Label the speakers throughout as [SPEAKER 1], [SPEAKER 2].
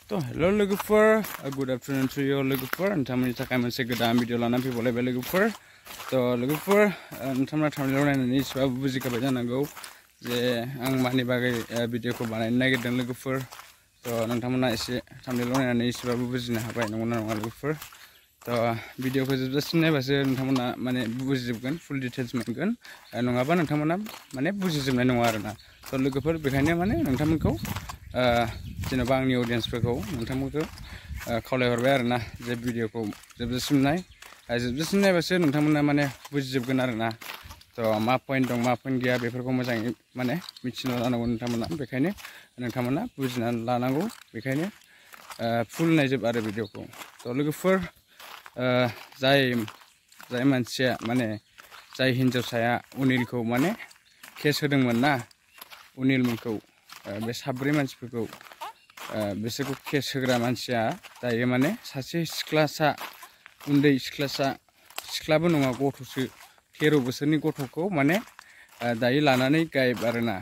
[SPEAKER 1] तो हेलो लोगोफोर good afternoon to you लोगोफोर नोंथांमोननि थाखाय मोनसे गोदान भिडिअ लानानै फैबावलायबाय लोगोफोर तो लोगोफोर नोंथांमोना थांनायाव नायनानै एसेबाबो बुजिखाबाय जानांगौ जे आं मानि बागै भिडिअखौ बानायनो नागिरदों लोगोफोर तो नोंथांमोना एसे थांनायाव नायनानै एसेबाबो बुजिनो हाबाय नंगौना नङा लोगोफोर तो भिडिअखौ जोबजासिम नायबासो नोंथांमोना माने बुजिजोबगोन फुल डिटेल्स मोनगोन नङाबा नोंथांमोना माने बुजिजोबनाय नङा आरोना तो लोगोफोर बेखायनो माने नोंथांमोनखौ जेनेबा आंनि अडियेन्सफोरखौ नोंथांमोनखौ खावलायहरबाय आरोना जे भिडिअखौ जोबजासिम नायबासो नोंथांमोना माने बुजिजोबगोन आरोना तो मा पइन्ट दं मा पइन्ट गैया बेफोरखौ मोजाङै माने मिथिना लानांगौ नोंथांमोना बेखायनो नोंथांमोना बुजिनानै लानांगौ बेखायनो फुल नायजोब आरो भिडिअखौ तो लोगोफोर जाय मानसिया माने जाय हिन्जावसाया अनिलखौ माने केस होदोंमोन ना अनिलमोनखौ बे साब्रै मानसिफोरखौ बिसोरखौ केस होग्रा मानसिया दायो माने सासे सिख्लासा उन्दै सिख्लाबो नङा गथ'सो 13 बोसोरनि गथ'खौ माने दायो लानानै गायब आरोना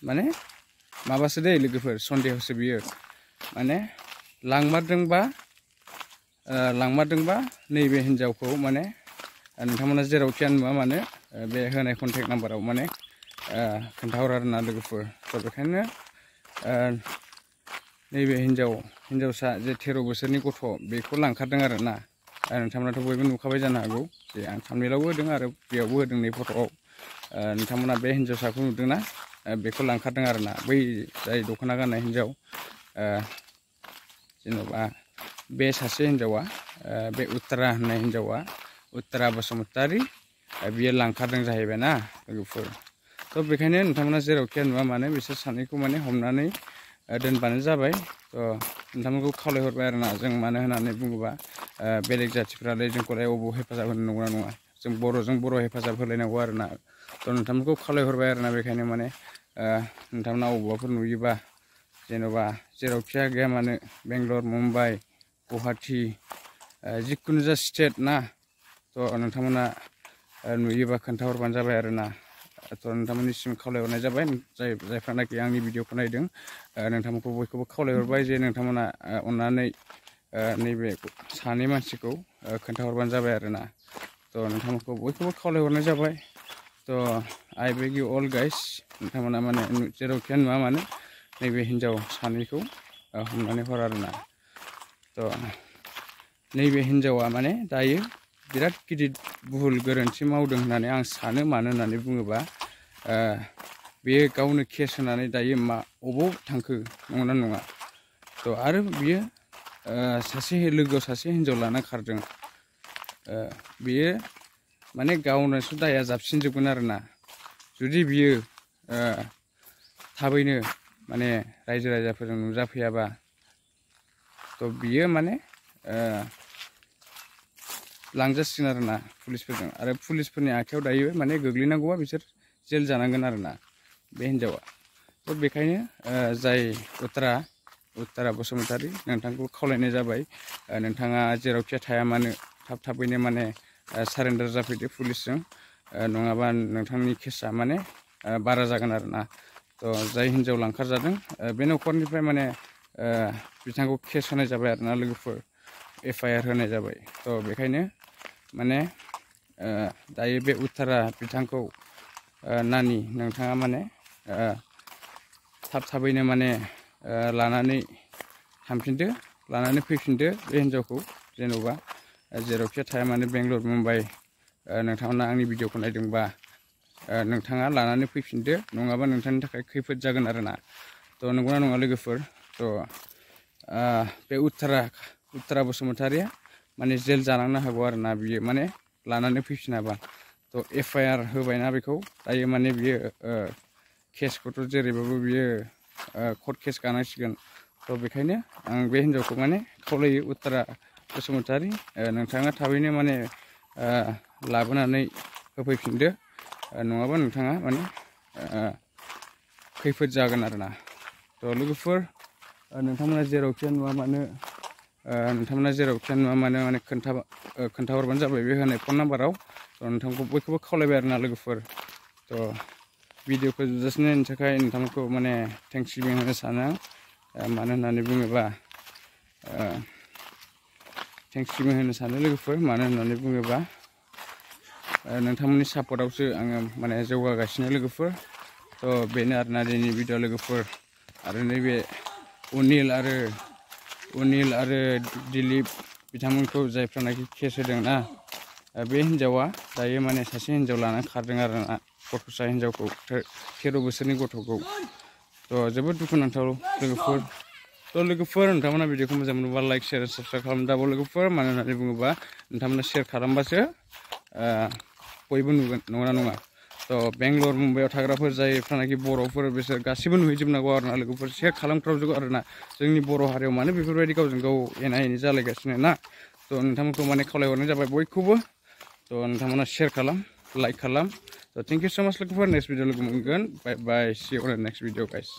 [SPEAKER 1] माने माबासो दै लोगोफोर सन्देहसो बियो माने लांमारदोंबा नैबे हिन्जावखौ माने नोंथांमोना जेरावखियानो नुवा मानो बे होनाय कन्टेक्ट नाम्बाराव माने खोन्थाहर आरोना लोगोफोर तो बेखायनो नैबे हिन्जावसा जे 13 बोसोरनि गथ' बेखौ लांखारदों आरोना नोंथांमोनाथ' बयबो नुखाबाय जानो हागौ जे आं थाम्बनेइलावबो होदों आरो बेयावबो होदों नै फट'आव नोंथांमोना बे हिन्जावसाखौ नुदोंना बेखौ लांखारदों आरोना बै जाय दख'ना गाननाय हिन्जाव जेनेबा बे सासे हिन्जावा बे उत्तरा होननाय हिन्जावा उत्तरा बसुमतारी बियो लांखारदों जाहैबाय ना लोगोफोर तो बेखायनो नोंथांमोना जेरावखिया नुवा मानो बिसोर सानैखौ माने हमनानै दोनबानो जाबाय तो नोंथांमोनखौ खावलायहरबाय आरोना जों मानो होननानै बुङोबा बेलेग जाथिफ्रालाय जोंखौलाय अबाव हेफाजाब होनो नंगौना नङा जों बर' हेफाजाब होलायनांगौ आरोना तो नोंथांमोनखौ खावलायहरबाय आरोना बेखायनो माने नोंथांमोना अबावबाफोर नुयोबा जेन'बा जेरावखिया गैया मानो बेंगलर मुम्बाइ गुवाहाटी जिखुनु जा स्टेट ना तो नोंथांमोना नुयोबा खोन्थाहरबानो जाबाय आरोना तो नोंथांमोननिसिम खावलायहरनाय जाबाय जायफ्रानाखि आंनि भिडिअखौ नायदों नोंथांमोनखौ बयखौबो खावलायहरबाय जे नोंथांमोना अननानै नैबे सानै मानसिखौ खोन्थाहरबानो जाबाय आरोना तो नोंथांमोनखौ बयखौबो खावलायहरनाय जाबाय तो आइ बेग इउ अल गाइस नोंथांमोना माने जेरावखिया नुवा मानो नैबे हिन्जाव सानैखौ हमनानै हर आरोना तो नैबे हिन्जावा माने दायो बिराद गिदिर भुल गोरोन्थि मावदों होननानै आं सानो मानो होननानै बुङोबा बेयो गावनो केस होनानै दायो अबाव थांखो नंगौना नङा तो आरो बियो लोगोआव सासे हिन्जाव लाना खारदों बियो माने गावनोसो दाया जाबसिनजोबगोन आरोना जुदि बियो थाबैनो माने रायजो राजाफोरजों नुजाफैयाबा तो बियो माने लांजासिगोन आरोना पुलिसफोरजों आरो पुलिसफोरनि आखायाव दायो माने गोग्लैनांगौबा बिसोर जेल जानांगोन आरोना बे हिन्जावा तो बेखायनो जाय उत्तरा बसुमतारी नोंथांखौ खावलायनाय जाबाय नोंथाङा जेरावखि थाया मानो थाबैनो माने सारेन्डार जाफैदो पुलिसजों नङाबा नोंथांनि केसा माने बारा जागोन आरोना तो जाय हिन्जाव लांखारजादों बे न'खरनिफ्राय माने बिथांखौ केस होनाय जाबाय आरोना लोगोफोर FIR होनाय जाबाय तो बेखायनो माने दायो बे उत्तरा बिथांखौ नानि नोंथाङा माने थाबैनो माने लानानै फैफिनदो बे हिन्जावखौ जेन'बा जेरावखि थाया मानो बेंगलर मुम्बाइ नोंथांमोना आंनि भिडिअखौ नायदोंबा नोंथाङा लानानै फैफिनदो नङाबा नोंथांनि थाखाय खैफोद जागोन आरोना तो नंगौना नङा लोगोफोर तो बे उत्तरा बसुमतारीया माने जेल जानांनो हागौ आरोना बियो माने लानानै फैफिनाबा तो FIR होबायना बेखौ दायो माने बियो केसखौथ' जेरैबाबो बियो कर्ट केस गानांसिगोन तो बेखायनो आं बे हिन्जावखौ माने खावलायो उत्तरा बसुमतारी नोंथाङा थाबैनो माने लाबोनानै होफैफिनदो नङाबा नोंथाङा माने खैफोद जागोन आरोना तो लोगोफोर नोंथांमोना जेरावखि नुवा मानो माने खोन्थाहरबानो जाबाय बे होनाय फन नाम्बाराव तो नोंथांखौ बयखौबो खावलायबाय आरोना लोगोफोर तो भिडिअखौ जोबजासिम नायनो थाखाय नोंथांमोनखौ माने थेंक्स गिभिं होनो सानो आं मानो होननानै बुङोबा थेंक्सबो होनो सानो लोगोफोर मानो होननानै बुङोबा नोंथांमोननि सापर्टआवसो आङो माने जौगागासिनो लोगोफोर थ' बेनो आरोना दिनैनि भिडिअ लोगोफोर आरो नैबे अनिल आरो दिलीप बिथांमोनखौ जायफ्रानाखि केस होदोंना बे हिन्जावा दायो माने सासे हिन्जाव लानानै खारदों आरोना गथ'सा हिन्जावखौ 13 बोसोरनि गथ'खौ थ' जोबोद दुखुनांथाव लोगोफोर थ' लोगोफोर नोंथांमोना भिडिअखौ मोजां मोनोबा लाइक शेयार साबस्क्राइब खालामदाबो लोगोफोर मानो होननानै बुङोबा नोंथांमोना शेयार खालामबासो बयबो नुगोन नङा नङा थ' बेंगलर मुम्बाइआव थाग्राफोर जायफ्रानाखि बर'फोर बिसोर गासिबो नुहैजोबनांगौ आरोना लोगोफोर शेयार खालामथारजोबो आरोना जोंनि बर' हारियाव मानो बेफोरबायदि गावजों गाव एना एनि जालायगासिनो ना थ' नोंथांमोनखौ माने खावलायहरनाय जाबाय बयखौबो थ' नोंथांमोना शेयार खालाम लाइक खालाम थ' थेंक इउ सो माच लोगोफोर नेक्स्ट भिडिअ लोगो मोनगोन bye bye see you in next video guys